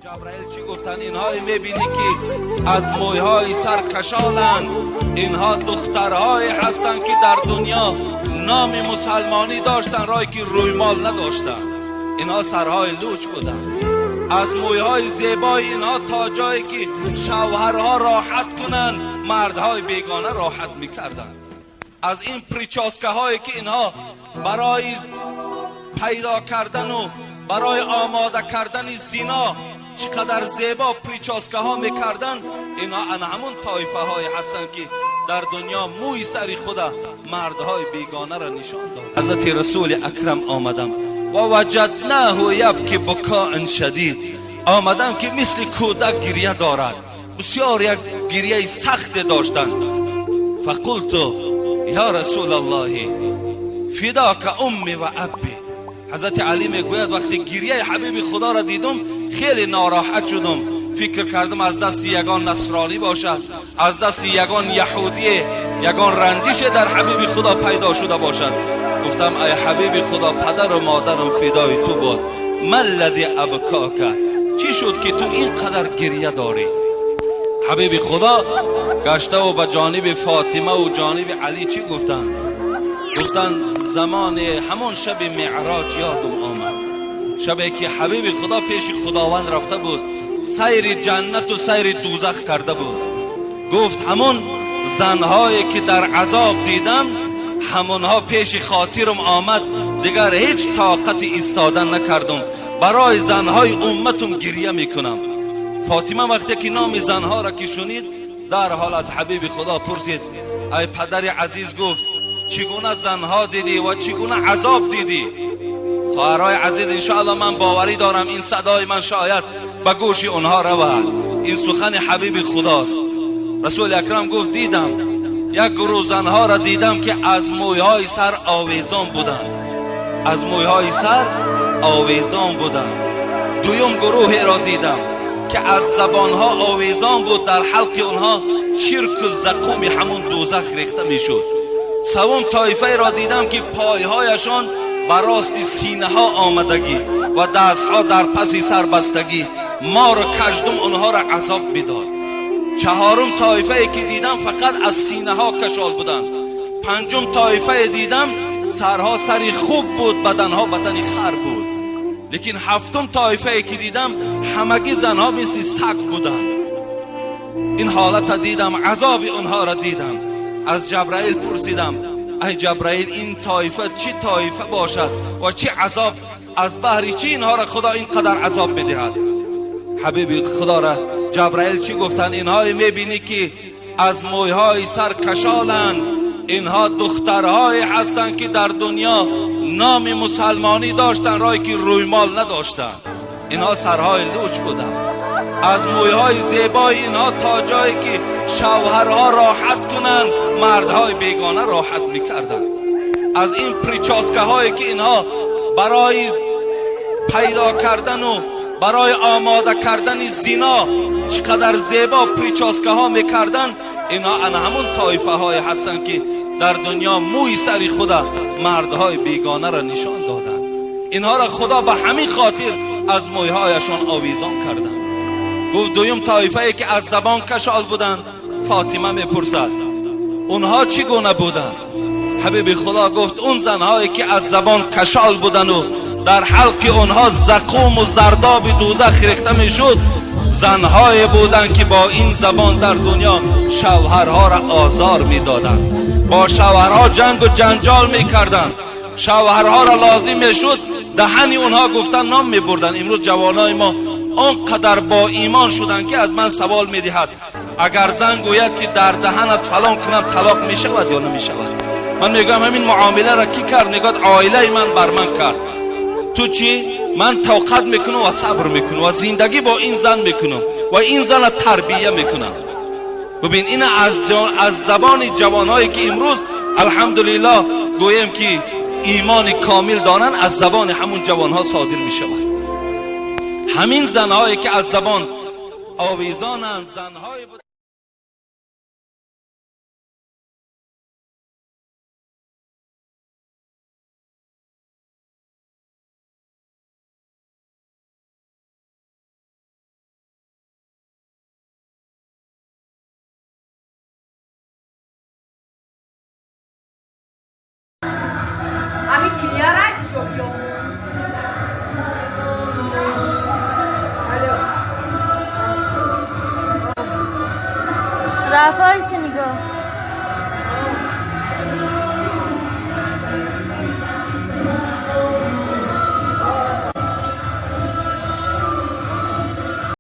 Ҷабраил чӣ гуфтанд? Инҳое мебинӣ ки аз мӯйҳои сар кашоланд, инҳо духтарҳое ҳастанд ки дар дунё номи мусалмонӣ доштанд, рое ки рӯймол надоштанд. Инҳо сарҳои луч буданд. Аз мӯйҳои зебои инҳо то ҷое ки шавҳарҳо роҳат кунанд, мардҳои бегона роҳат мекарданд. Аз ин прическаҳое ки инҳо барои пайдо кардану барои омода кардани зино чӣ қадар зебо прическаҳо мекарданд, инҳо ана ҳамун тоифаҳое ҳастанд ки дар дунё мӯи сари худа мардҳои бегонаро нишон дод. Ҳазрати Расули Акрам омадам ва ваҷаднаҳу ябки букоан шадид, омадам ки мисли кӯдак гиря дорад, бисёр як гиряи сахте доштанд. Фақулту ё Расулаллоҳи фидока умми ва абби. Ҳазрати Алӣ мегӯяд вақте гиряи ҳабиби худоро дидум хеле нороҳат шудум, фикр кардам аз дасти ягон насронӣ бошад, аз дасти ягон яҳудие ягон ранҷише дар ҳабиби худо пайдо шуда бошад. Гуфтам ай ҳабиби худо, падару модарам фидои ту буд, маллади абкока, чӣ шуд ки ту ин қадар гиря дорӣ? Ҳабиби худо гаштаву ба ҷониби Фотимаву ҷониби Алӣ чӣ гуфтанд? Гуфтанд замони ҳамон шаби меъроҷ ёдум омад, шабе ки ҳабиби худо пеши худованд рафта буд, сайри ҷаннату сайри дӯзах карда буд. Гуфт ҳамон занҳое ки дар азоб дидам, ҳамонҳо пеши хотирам омад, дигар ҳеҷ тоқати истодан накардум, барои занҳои умматум гиря мекунам. Фотима вақте ки номи занҳоро ки шунид, дарҳол аз ҳабиби худо пурсид: ай падари азиз, гуфт, чӣ гуна занҳо дидӣ ва чӣ гуна азоб дидӣ? Хоҳарҳои азиз, иншоалло ман боварӣ дорам ин садои ман шояд ба гӯши онҳо равад. Ин сухани ҳабиби худост. Расули акрам гуфт дидам як гурӯҳ занҳоро дидам ки аз мӯйҳои сар овезон буданд, аз мӯйҳои сар овезон буданд. Дуюм гурӯҳеро дидам ки аз забонҳо овезон буд, дар ҳалқи онҳо чирку зақуми ҳамун дӯзах рехта мешуд. Севум тоифаеро дидам ки пойҳояшон ба рости синаҳо омадагӣ ва дастҳо дар паси сар бастагӣ, мору каждум онҳоро азоб медод. Чаҳорум тоифае ки дидам фақат аз синаҳо кашол буданд. Панҷум тоифае дидам сарҳо сари хук буд, баданҳо бадани хар буд. Лекин ҳафтум тоифае ки дидам ҳамагӣ занҳо мисли саг буданд. Ин ҳолата дидам, азоби онҳоро дидам. Аз Ҷабраил пурсидам: ай Ҷабраил, ин тоифа чӣ тоифа бошад ва чӣ азоб, аз баҳри чӣ инҳоро худо ин қадар азоб медиҳад? Ҳабиби худоро Ҷабраил чӣ гуфтанд? Инҳое мебинӣ ки аз мӯйҳои сар кашоланд, инҳо духтарҳое ҳастанд ки дар дунё номи мусалмонӣ доштанд, рое ки рӯймол надоштанд. Инҳо сарҳои луч буданд. Аз мӯйҳои зебои инҳо то ҷое ки шавҳарҳо роҳат кунанд, мардҳои бегона роҳат мекарданд. Аз ин прическаҳое ки инҳо барои пайдо кардану барои омода кардани зино чӣ қадар зебо прическаҳо мекарданд, инҳо ана ҳамун тоифаҳое ҳастанд ки дар дунё мӯи сари худа мардҳои бегонаро нишон доданд. Инҳоро худо ба ҳамин хотир аз мӯйҳояшон овезон карданд. Гуфт дуюм тоифае ки аз забон кашол буданд. Фотима мепурсад: онҳо чӣ гуна буданд? Ҳабиби худо гуфт он занҳое ки аз забон кашол буданду дар ҳалқи онҳо зақуму зардоби дӯзах рехта мешуд, занҳое буданд ки бо ин забон дар дунё шавҳарҳоро озор медоданд, бо шавҳарҳо ҷангу ҷанҷол мекарданд, шавҳарҳоро лозим мешуд даҳани онҳо гуфта ном мебурданд. Имрӯз ҷавонои мо он қадар бо имон шуданд ки аз ман савол медиҳад: агар зан гӯяд ки дар даҳанат фалон кунам, талоқ мешавад ё намешавад? Ман мегӯям ҳамин муомиларо кӣ кард? Мегӯяд оилаи ман бар ман кард. Ту чӣ? Ман тоқат мекунам ва сабр мекунам ва зиндагӣ бо ин зан мекунам ва ин зана тарбия мекунам. Бибин, ина аз забони ҷавонҳое ки имрӯз алҳамдулиллоҳ гӯем ки имони комил доранд, аз забони ҳамун ҷавонҳо содир мешавад. Ҳамин занҳое ки аз забон овезонанд, занҳое Ба қафои